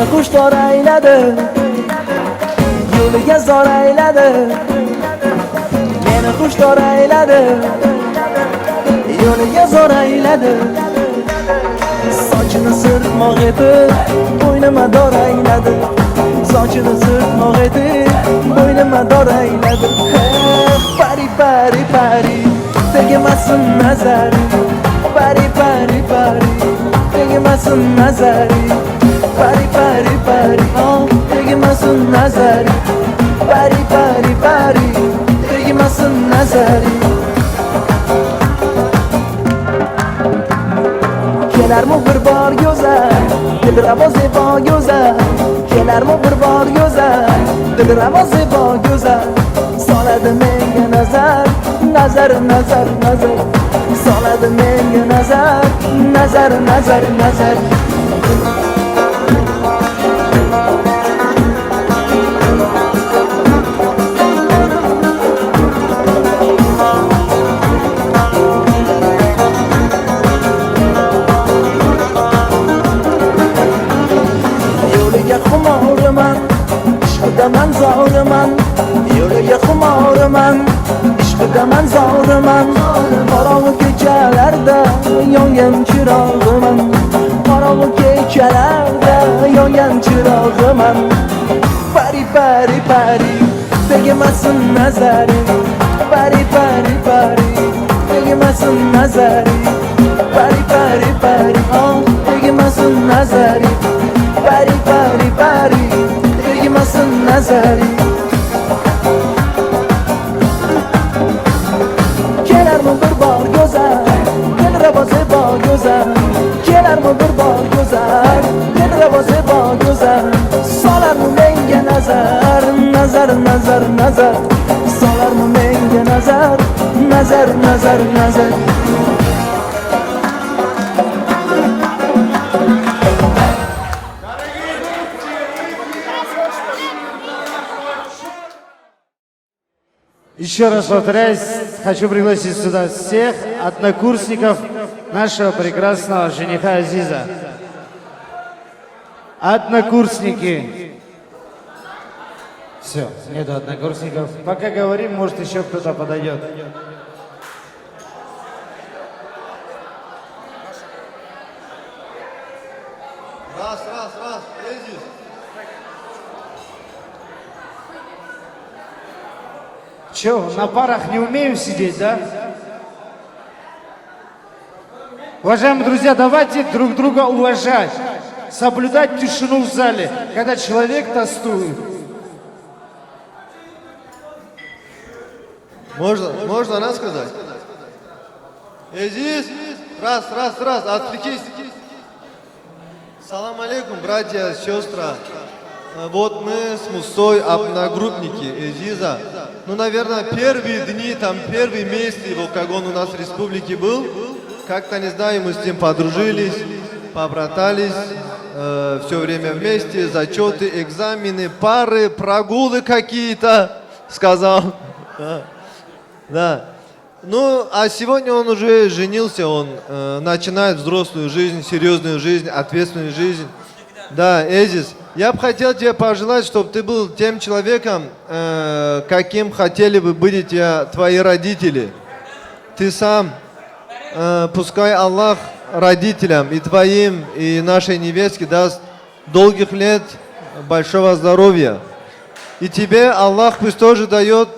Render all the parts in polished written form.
Meni hushtor ayladi Yo'liga zor ayladi Meni hushtor ayladi Yo'liga zor ayladi Sochini sirtmoq etib Bo'ynima dor ayladi Sochini sirtmoq etib Bo'ynima dor ayladi Eh, Pari pari pari Tegmasin nazari Pari pari pari Tegmasin nazari Pari pari pari oh, Tegmasin nazari Pari pari pari Tegmasin nazari Kelarmi bir bor go'zal Dilrabo zebo go'zal Kelarmi bir bor go'zal Dilrabo zebo go'zal Soladi menga nazar Nazar nazar nazar Soladi menga nazar Nazar nazar nazar Yo'liga xumoriman Ishqida man zoriman Yo'liga xumoriman Ishqida man zoriman Qorong'u kechalarda yongan chirog'iman Qorong'u kechalarda yongan chirog'iman Pari pari pari Tegmasin nazari Pari pari pari Tegmasin nazari Pari pari pari oh, Tegmasin nazari Pari pari pari Tegmasin nazari Kelarmi bir bor go'zal Dilrabo zebo go'zal Kelarmi bir bor go'zal Dilrabo zebo go'zal Solarmi menga nazar Nazar nazar nazar Solarmi menga nazar Nazar nazar nazar Еще раз повторяюсь, хочу пригласить сюда всех однокурсников нашего прекрасного жениха Азиза. Однокурсники. Все, нету однокурсников. Пока говорим, может еще кто-то подойдет. Раз, раз, раз, Эзиз. Че, на парах не умеем сидеть, да? Уважаемые друзья, давайте друг друга уважать, соблюдать тишину в зале, когда человек тостует. Можно, можно раз сказать? Эзиз, раз, раз, раз, отвлекись. Салам алейкум, братья, сестры. Вот мы с Мусой одногруппники Эзиза. Ну, наверное, первые дни, там, первый месяц его, как он у нас в республике был, как-то, не знаю, мы с ним подружились, побратались, все время вместе, зачеты, экзамены, пары, прогулы какие-то, сказал. Да. Да. Ну, а сегодня он уже женился, он начинает взрослую жизнь, серьезную жизнь, ответственную жизнь. Да, Эзиз, я бы хотел тебе пожелать, чтобы ты был тем человеком, каким хотели бы быть тебя твои родители. Ты сам, пускай Аллах родителям и твоим, и нашей невестке даст долгих лет, большого здоровья. И тебе Аллах пусть тоже дает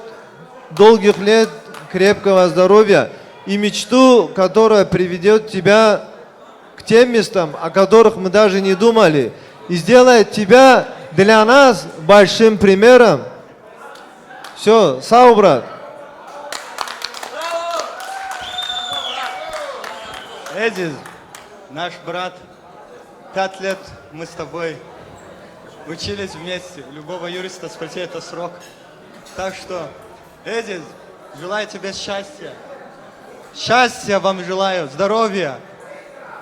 долгих лет, крепкого здоровья и мечту, которая приведет тебя к тем местам, о которых мы даже не думали, и сделает тебя для нас большим примером. Все, sag, брат. Эзиз, наш брат, 5 лет мы с тобой учились вместе. Любого юриста спроси, это срок. Так что, Эзиз, желаю тебе счастья. Счастья вам желаю, здоровья,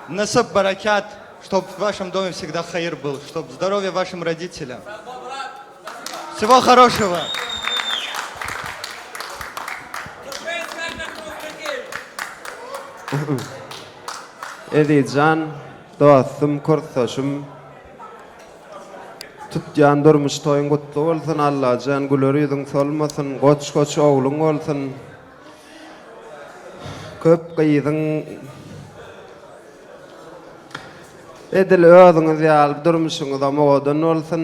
насып баракат, чтобы в вашем доме всегда хайыр был, чтобы здоровье вашим родителям. Всего хорошего. Ezizjan dostum, kursdaşym. Tutýan durmuş toýuň gutly bolsun Allajan güler ýüzüň solmasyn goç goç ogluň bolsun köp gyzyň edil özüňiz ýaly durmuşyňyzam owadan bolsun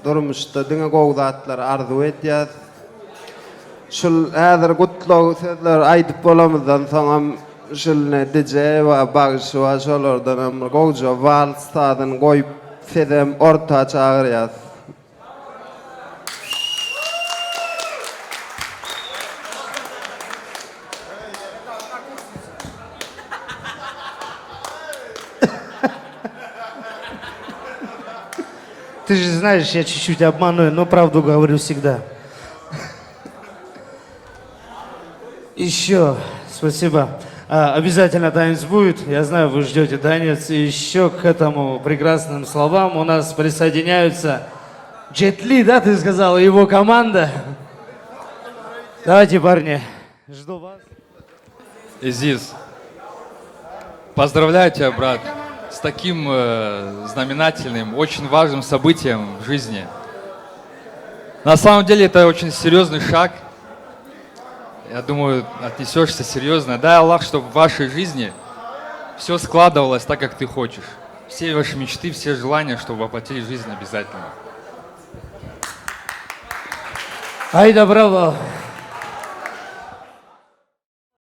durmuşda diňe gowy zatlary arzuw edýäs şul häzir gutlag sözleri aýdyp bolamyzdan soňam Şul ne DJ bar bagşy bar şolardanam bir gowja wals sazyny goýup sizem orta çagyrýas. Ты же знаешь, я чуть-чуть обманываю, но правду говорю всегда. Еще, спасибо. А, обязательно танец будет. Я знаю, вы ждете танец. И еще к этому прекрасным словам у нас присоединяются Джет Ли, да, ты сказал, и его команда. Давайте, парни, жду вас. Эзиз, поздравляю тебя, брат, с таким э, знаменательным, очень важным событием в жизни. На самом деле это очень серьезный шаг. Я думаю, отнесешься серьезно. Дай Аллах, чтобы в вашей жизни все складывалось так, как ты хочешь. Все ваши мечты, все желания, чтобы воплотили в жизнь обязательно. Айда, браво.